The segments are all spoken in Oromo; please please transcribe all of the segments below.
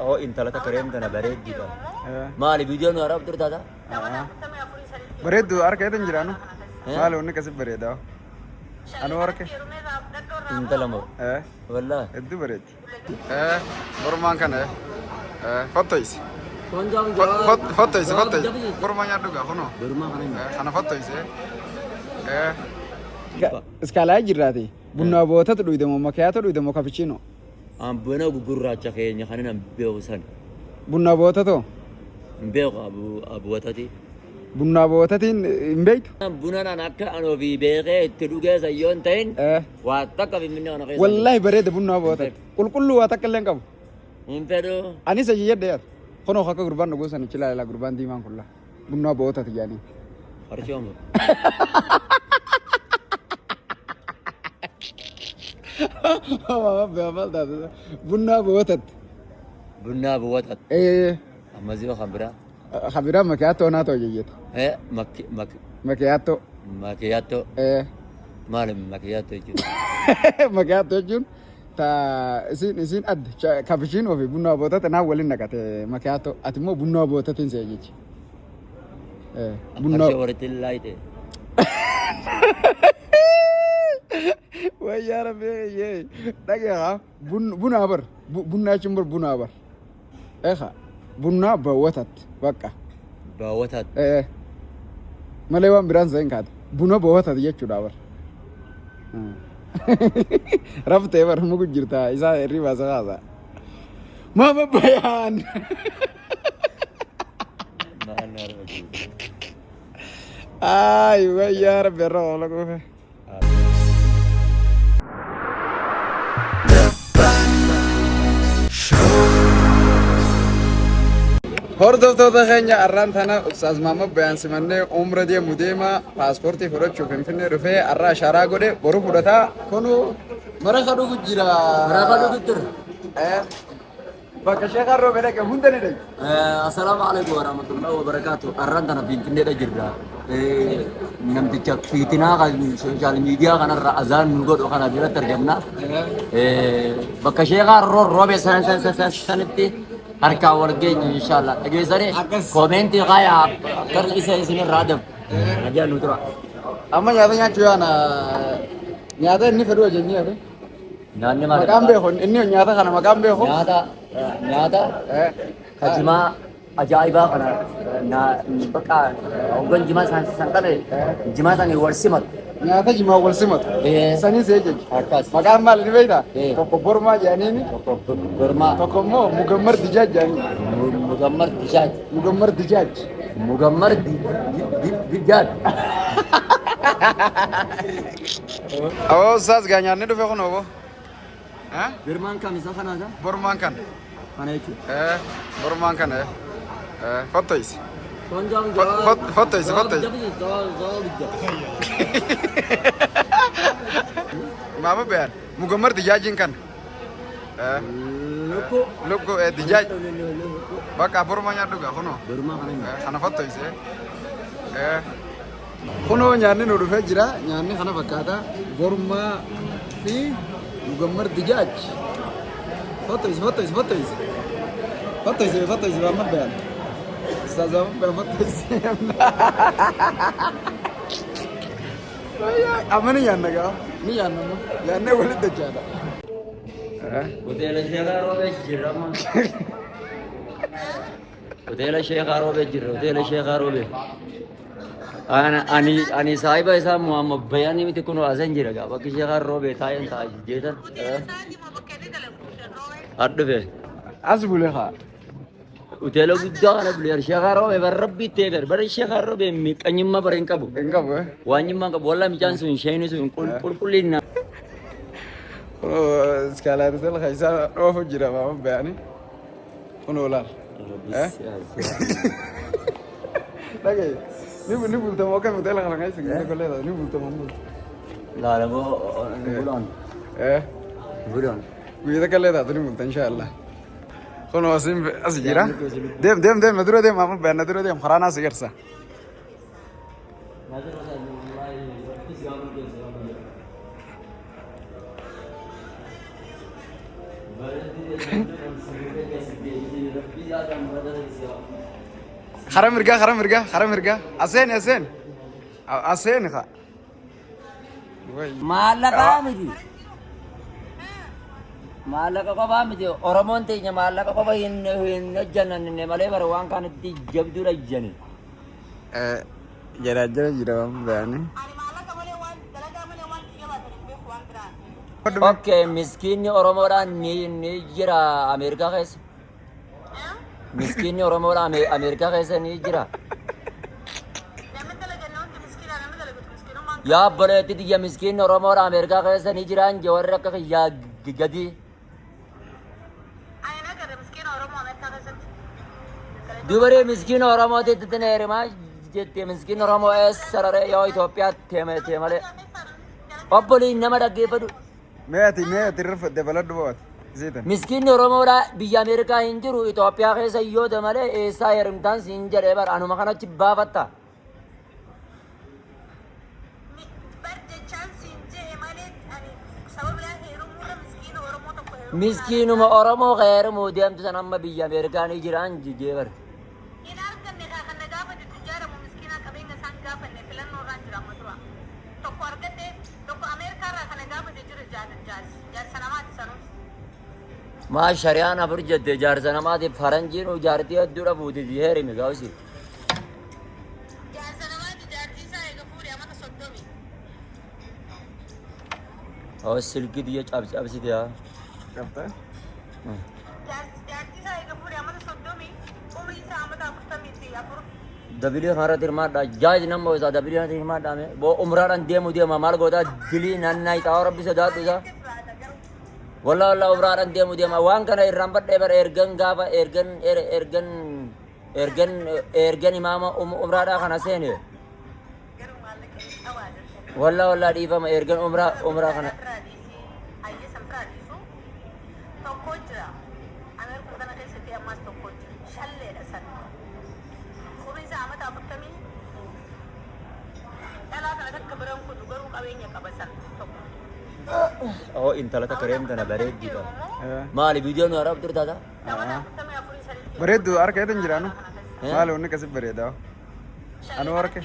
Oo intala takka reem tana bareedduudha. Maali viidiyoo nu haraaf turtaata? Bareeddu harka eetan jiraanu. Maali wanni akkasi bareedaa? Anu harka. Intala moo? Wallaahi. Hedduu bareeddi. Mormaan kana. Fottoisi. Fottoisi fottoisi. Mormaa nyaadhu gaa kunoo. Mormaa kana nyaadhu. Kana fottoisi. Iskaalaa jirraati. Bunnaa bootatu dhuyde moo makiyaatoo dhuyde moo kapichiinoo? An buna gugurraacha keenya kanan an beeku san. Bunnaa bootatoo? Hin beeku abuwatati. Bunnaa bootatiin hin beektu? Bunan an akka an ofii beekee itti dhugee san yoo hin ta'in waa takka finfinnee kana keessa. Wallaahi bareeda bunnaa bootati. Qulqulluu waa takka illee hin qabu. Hin fedhu. Anis ajayyadhe yaad. Kunoo akka gurbaan dhuguu san ichi ilaala gurbaan diimaan kun laa. Bunnaa bootati jedhanii. Farshoo moo? Bunnaa bootatti. Bunnaa bootatti. Ee. Amma ziba kan biraa. Kan biraa makiyaattoo naa ta'u jeyyete. Ee makki makki. Makiyaattoo. Makiyaattoo. Ee. Maali makiyaattoo jechuun? Makiyaattoo jechuun ta isiin isiin adda kapishiinoo fi bunnaa bootatti naa waliin naqate makiyaattoo ati immoo bunnaa bootatiin see jechi. Bunnaa. Farshoo walitti laayite. Wayyaa rabbi yee dhagee haa bunaa bar bunnaa jechuun bar bunaa bar. Eha bunnaa bawwatat bakka. Bawwatat. Ee malee waan biraan seen kaate buna bawwatat jechuudha bar. Raftee bar muku jirta isaa hirribaa isa kaasa. Maama bayaan. Maal na arbachiisa. Ay wayyaa rabbi irra oola kufe. Hordoftoota keenya arraan tana Ustaaz Mahammad Bayaan simannee umra deemu deema paaspoortii fudhachuuf Finfinnee dhufee arra ashaaraa godhe boru fudhataa kunu maraqa dhugu jira. Maraqa dhugu jira. Bakka sheekaan roobe dhaqe hunda ni dhaqe. Assalaamu alaikum warahmatullahi wabarakatuh. Arran tana Finfinneedha jirra. Namticha fiitinaa kan sooshaal miidiyaa kanarra azaan nu godhu kana biratti argamna. Bakka sheekaan roobe san san san san sanitti harkaan wal geenye inshallah. Dhageessanii Akkas. koomeentii kaayaa akka isa isinirraa adabu. Nagaa nu tura. Amma nyaata nyaachuu yaana nyaata inni fedhu ajajnee hafe. Nyaanni maal? Maqaan beeku inni nyaata kana maqaan beeku. Nyaata nyaata kajimaa ajaa'ibaa kana na bakka hoggan jimaa san san dhale jimaa san wal simatu. Nyaata jimaa wal simatu. Sanis ee jechuudha. Akkas. Maqaan maal ni beektaa? Eh. Tokko bormaa jedhaniini Tokko gormaa tokko immoo mugammar dijaaj jedhaniini. Mugammar dijaaj. Mugammar dijaaj. Mugammar dijaaj. Awoo ustaaz gaa nyaanni dhufe kun obbo. Birmaan kam isa kana isa? Bormaan kana. Kana jechuudha. Bormaan kana. Fottoisi. Fottoisi fottoisi. Maama bayaan mugammar dijaajiin kana. Lukkuu. Lukkuu dijaaj. Bakka bormaa nyaadhu gaa kunoo. Birmaa kana nyaadhu. Kana fottoisi. Kunoo nyaanni nu dhufee jira. Nyaanni kana fakkaata. Gormaa fi mugammar dijaaj. Fottoisi fottoisi fottoisi. Fottoisi fottoisi waan bayaan. Ustaaz waan bayaan fottoisi. Amma ni nyaanna gaa. Ni nyaanna amma. Nyaannee walitti dachaadha. Hoteela Sheekaa Roobee jirra amma. Hoteela Sheekaa Roobee jirra. Hoteela Sheekaa Roobee. Ana ani ani saahiba isaa Muhammad Bayaanii miti kunoo asan jira gaa bakki Sheekaa Roobee taa'een taa'aa jeetan. Adhufe. As bule haa. Hoteela guddaa kana bulee Sheekaa Roobee bara rabbii itti eegar bara Sheekaa Roobee miqanyummaa bara hin qabu. Hin qabu. Waanyummaa hin qabu walaa micaan sun isheen sun qulqullinna. Kunoo iskaalaati tala keessaa dhoofu jira Muhammad Bayaanii. Kunoo laal. Dhagaye. Ni ni bultama akka hoteela kana keessa gidee kollee ni bultama ni bultama. Laalaboo bulaan bulaan. Guyyaa takka illee taatu ni bulta inshaallah. Kunoo asiin as jira. Deem deem deem na dura deem amma bayaan na dura deem karaa naa si garsa. Karaa mirgaa, karaa mirgaa, karaa mirgaa. Aseeni, aseeni. Aseeni kaa. Maallaqaa miti. Maallaqa qofaa miti. Oromoon teenya maallaqa qofa hin hin hojjannanne malee bara waan kaanitti jabduudha jani. Jara jara jira waan bayanii. Ani maallaqa malee waan dalagaa malee waan xiyya baatan hin beeku waan biraan. Okay, miskiinni Oromoodhaan ni ni jira Ameerikaa keessa. Miskiinni Oromoodhaan Ameerikaa keessa ni jira. Namni dalaganne hundi miskiina, namni dalagatu miskiinummaan. Yaa obboleetti tiyya, miskiinni Oromoodhaan Ameerikaa keessa ni jiraan je warri akka kiyyaa gadi. Ani nagarre miskiina Oromoo Ameerikaa keessatti. Dubaree miskiina Oromootitti tin heerumaa jette, miskiinni Oromoo eessa raree yoo Itoophiyaa teeme tee malee. Obboliin nama dhaggeeffatu. Mee ati irra dabaladhu baate. Isiitan. Miskiinni Oromoodhaa biyya Ameerikaa hin jiru, Itoophiyaa keessa yoo ta'e malee eessaa heerumtaan siin jedhee bara anuma kanatti baafatta. Bar jechaan siin je'e malee ani saba biraa heerumuurra miskiina Oromoo tokko heerumuu. Miskiinuma Oromoo heerumuu deemtu san amma biyya Ameerikaa ni jiraan jijee bara. Hin arganne kaa, kan na gaafate tujjaaramu miskiinaa qabeenya isaan gaafanne filannoo irraan jira amma dura. Tokko argadhe, tokko Ameerikaa irraa kana gaafate jira, jaarsa namaati sanuu. Maa shari'aan afur jette jaarsa namaatiif, faranjiin jaartii hedduudha fuuti heerimi gaawsi. Jaarsa namaati, jaartii isaa eega fuudhe amata 30. Hawa silkii biyya cabsite haa. Qabta. Jaartii isaa eega fuudhe amata 30, umriin isaa amata 44. Dabilii kanarratti hirmaadhaa. Jaaj nama isaa dabilii kanarratti hirmaadhaa mee. Boo umraadhaan deemu deema maal gootaa dilii nannaa ixaa rabbi sodaadhu isaa. Walla walla umraadhaan deemu deema waan kana irraan badhee bara ergan gaafa ergan ergan ergan ergan imaama umraadhaa kana seene. Garuu maallaqa hin qabaa jirta. Walla walla dhiifama ergan umraa kana. Hayyee, san biraa dhiisu, tokko jira. Ameerikaa kana keessatti ammaas tokko jira. Shalleedha san. Umriin isaa amata 40. Dhalaa kana takka biraan kutu, garuu qabeenya qaba san tokko. Oh, intala takka reemtana bareedduudha. Maali viidiyoo nu arab turtaata? Amata 44 sanitti. Bareeddu harka eetan jiraanu. Eh? Maali wanni akkasi bareedaa? Anu harka.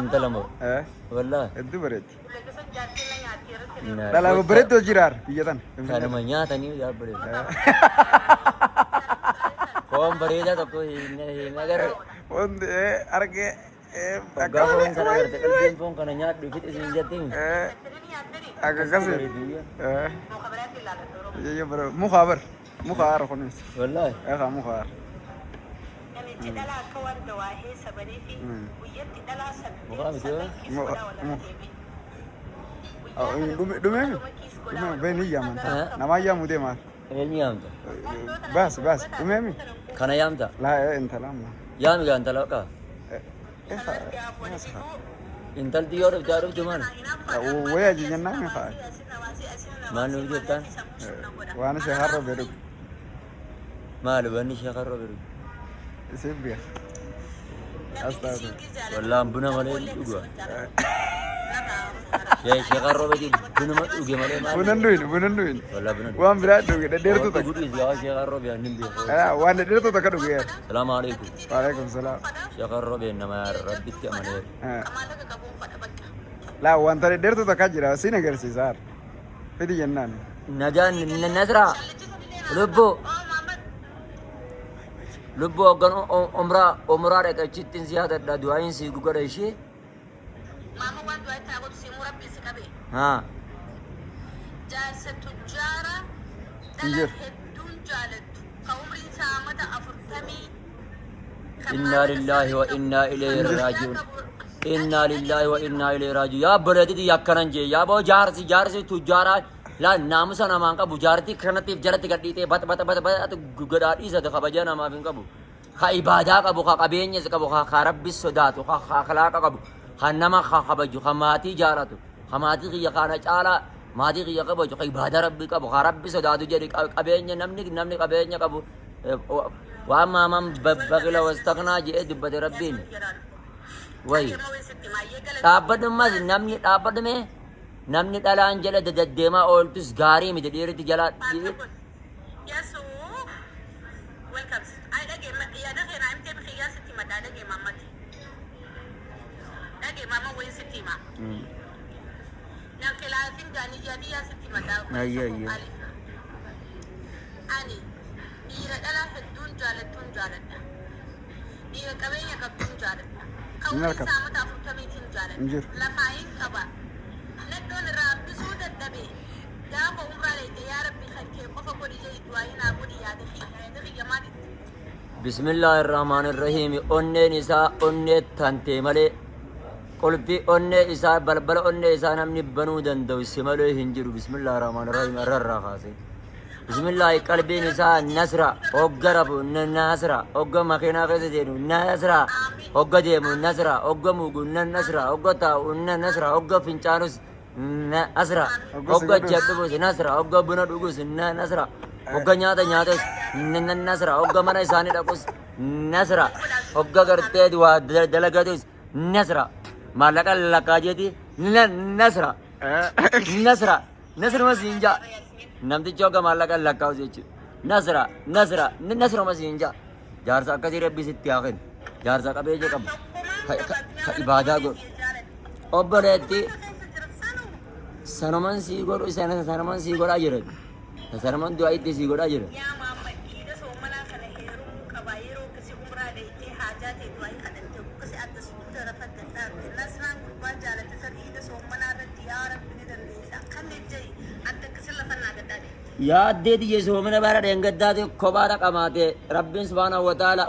Intala moo? Eh, Wallaahi. hedduu bareeddi. Dhalaa babbareeddoo jiraar biyya tana. Kanuma nyaatanii yaabbalee. Foon bareedaa tokko hin agarre. Wanti argee Waggaa foon kana agarte qalbiin foon kana nyaadhu fixe siin jettiin. Akka akkasii. Bareedu. Muka bar. Muka haara kunis. Wallaahi. Eegaa muka haara. Namichi dhalaa akka waan dawaahee sabanii fi guyyatti dhalaa Mukaa saddeet miti yoo? sagal kiss godhaa wal deebi. Dhume dhume dhume bee ni yaamanta. Namaa yaamuu deemaa. Eenyu yaamta? Baas baas dhumeemi. Kana yaamta? Laa intala amma. Yaami gaa intala bakka. Intalti yoo dhufte haa dhuftu maal? Wayii ajajannaa mi fa'a? Maal nuuf jettaan? Waan ishee har'a beeku. Maal wanni ishee karra biru? Isiin biya. As taate. Wallaan buna malee hin dhuga. Ishee karra beeku bunuma dhuge malee maal? Buna hin dhuyin, buna hin dhuyin. Wallaa buna dhuge. Waan biraa dhuge dhedheertuu takka. Gudhis yaa ishee karra beeku hin beeku. Waan dhedheertuu takka dhuge. Salaamu alaikum. Waalaikum salaam. Ishee karra beeku nama rabbitti amaneera. Laa wanta dhedheertuu takka jira siin agarsiisa har. Fidi jennaan. Nagaan Nasra lubbuu lubbuu hoggan umraa dhaqachittiin si yaadadha, du'aayin si godha ishee. Maama, waan du'aa itti haa godhu simuu rabbi si qabe. Haa. Jaarsa tujjaara dhala Jiru. hedduun jaalattu. Ka umriin isaa amata 40. Innaa lillaahi wa innaa ilayhi raaji'uun. Innaa lillaahi wa innaa ilayhi raaji'uun. Yaa obboleettiti akkanan jee. Yaa boo jaarsi tujjaaraa laa naamusa namaan qabu, jaartii kanattiif jalatti gadhiitee bat bat bat bat godhaa dhiisate, kabaja namaaf hin qabu. Ka ibaadaa qabu, ka qabeenyas qabu, ka rabbis sodaatu, ka akhlaaqa qabu, ka nama ka kabaju, ka maatii jaalatu, ka maatii kiyya kana caalaa maatii kiyya kabaju, ka ibaadaa rabbii qabu, ka rabbi sodaatu jedhi. Qabeenya namni qabeenya qabu waan maaman baqila wastaqnaa jedhee dubbate rabbiin. Wayi. Dhaabbadhummas namni dhaabbadhume namni dhalaan jala deddeemaa ooltus gaarii miti dhiirri jalaa. Yasu, welcome. Ayyee, Obboleessa koo ayyee. qaali. Ani dhiira dhalaa hedduun jaalattuun jaaladha. Dhiira qabeenya qabduun jaaladha. Kan Hin umriin argatu. isaa amata 40tiin Hin jaaladha. jiru. Lafaa hin qaba. Nadhoon irraa hambisuu dadhabe. Gaafa umraa dhayxe yaa Rabbi kan kee qofa godhi je'i du'aa'ii naa godhi yaada kiyya. Yaada kiyya maalitti? Bismillaahi Irrahmaani Irrahiimi onneen isaa onnee tantee malee qulfii onnee isaa balbala onnee isaa namni banuu danda'u si malee hin jiru. Bismillaahi Irrahmaani Irrahiimi irra irraa kaasee. Bismillaahi qalbiin isaa nasra hogga rafu nasra hogga makiinaa keessa seenu nasra hogga deemu nasra hogga mugu nasra hogga taa'u nasra hogga fincaanus nasra Hogga hogga sigadus. jadhubus nasra hogga buna dhugus nasra hogga nyaata nyaatus nasra hogga mana isaanii dhaqus nasra hogga gartee waa dalagatus nasra maallaqa lakkaa jeeti nasra nasra nasruma siin jaa namtichi hogga maallaqa lakkaa'u jechuudha nasra nasra nasruma siin jaa jaarsa akkasii rabbi sitti haa kennu jaarsa qabeenya qabu ka ibaadaa godhu obboleetti sanuman sii godhu sanuman sii godhaa jiran sanuman du'aa itti sii godhaa jiran. Yaa Muhammad iida soomanaa kana heerumuu qaba yeroo akkasi umraa dhayxee haajaa tee du'aa'ii kadhatte akkasi adda sujuuda rafa gad dhaabde nasraan gurbaa jaalate san iida soomanaa irratti yaa rabbi ni dandeessa akkanni ja'i adda akkasi lafa naa gad dhaabe. Yaaddee tiyya soomana bara dheengaddaati kophaadha qamaate rabbiin subhaanahu wa ta'ala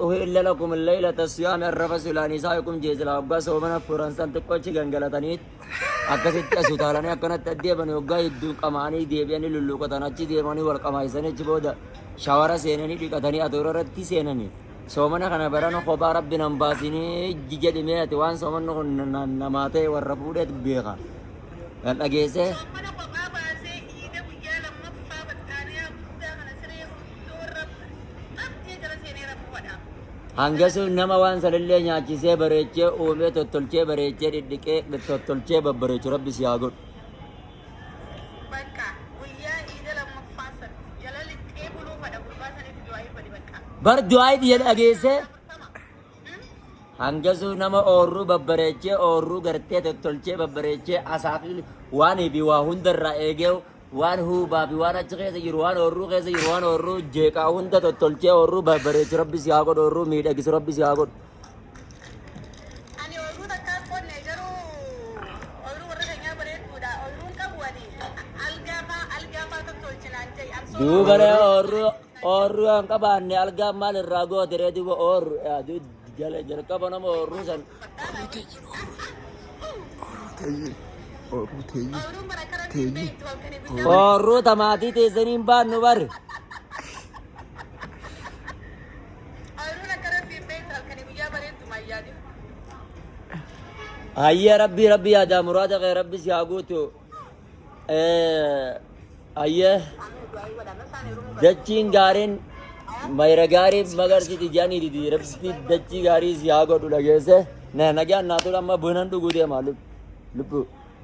uhilla lakum laylata siyaami arrafasu ilaa nisaa'ikum jeesila hoggaa soomana furan san xiqqoochi gangalataniit akkasitti as utaalanii akkanatti addeebanii hoggaa hedduu qamaanii deebi'anii lulluuqatan achi deemanii wal qamaayisanii achi booda shawara seenanii dhiqatanii atoora irratti seenanii soomana kana barana kophaa rabbi nan baasinii jedhimee ati waan soomanni kun namaa ta'e warra fuudheet beeka. Kan dhageessee Soommana kophaa baasee iida guyyaa lammaffaa baxxaaniyaa guddaa kana siree guddoo irra qabxee jala seenee rafuu fadha. Hangasuu nama waan sanillee nyaachisee bareechee uumee tottolchee bareechee dhidhiqee tottolchee babbareechu rabbi si haa godhu. Bakka guyyaa iida lammaffaa san jala lixxee buluu fadha gurbaa sanitti du'aayii godhi bakka. Bar du'aayii tiyya dhageessee 40. Hangasuu nama oorruu babbareechee oorruu gartee tottolchee babbareechee asaa fi waan fi waa hundarraa eegee waan huubaa fi waan achi keessa jiru waan oorruu keessa jiru waan oorruu jeeqaa hunda tottolchee oorruu babbareechu rabbi si haa godhu oorruu miidhagisu rabbi si haa godhu. Ani ooyruu takkaan qonne garuu ooyruu warra keenyaa bareedduudha. Ooyruun qabu ani algaa faa algaa faa tottolchinaan ja'i. An sooma Duuba ree oorruu oorruu hin qabaanne algaan maal irraa goote ree duuba oorru jala jalqaba nama oorruu san Teeyyi. Oorruu teeyyi. Ooyruun bara karaa Teeyyi. beektu halkanii guyyaa. Oorruu tamaatii teessanii hin baannu bari. Ooyruun akka rabbiin beektu halkanii guyyaa bareeddu mayyaadin. Hayyee rabbii rabbii yaadaa muraada kee rabbi si haa guutu. Hayyee dachiin gaariin mayra gaarii magarsiti jedhanii didi rabbi dachii gaarii si haa godhu dhageesse. Na nagaan naa tolu amma bunan dhuguu deema lubbu.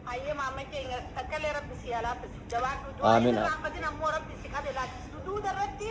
Hayyee maama keenya takkalee rabbi si haa laaffisu. Jabaadhu. Du'aa Amiin. hin irraanfatin ammoo rabbi si qabe laaffisu. Duuda irratti